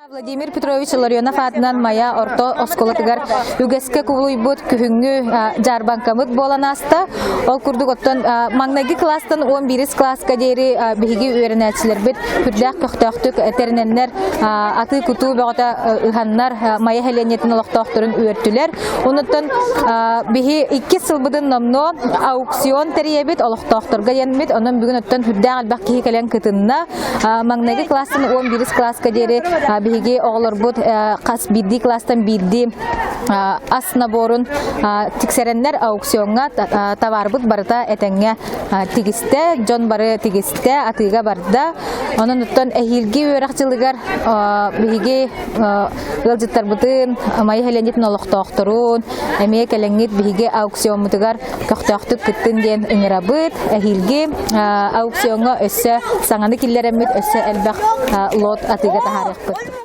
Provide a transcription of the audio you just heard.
Владимир Петрович Ларионов аатынан Майа орто оскуолатыгар үгэскэ кубулуйбут күһүҥҥү дьаарбаҥкабыт буолан ааста. Ол курдук оттон маҥнайгы кылаастан 11 кылааска диэри биһиги үөрэнээччилэрбит сүрдээх көхтөөхтүк тэринэннэр атыы-кутуу бөҕөтө ыһаннар Майа сэлиэнньэтин олохтоохторун үөртүлэр. Онуттан биһи иккис сылбытын номнуо аукцион тэрийэбит олохтоохторго диэммит. Онон бүгүн оттон сүрдээх элбэх киһи кэлэн кытынна. Маҥнайгы кылаастан 11 кылааска диэри биһиги оҕолорбут хас биирдии кылаастан биирдии ас наборун тиксэрэннэр аукциоҥҥа товарбыт барыта этэҥҥэ тигистэ, дьон бары тигистэ, атыыга барда. Онон оттон эһиилги үөрэх дьылыгар биһиги ыалдьыттарбытын, Майа Һэлэнитин олохтоохторун эмиэ кэлэҥҥит биһиги аукциоммутугар көхтөөхтүк кыттын диэн ыҥырабыт. Эһиилги аукциоҥҥа өссө саҥаны киллэрэммит, өссө элбэх лот атыыга таһаарыахпыт.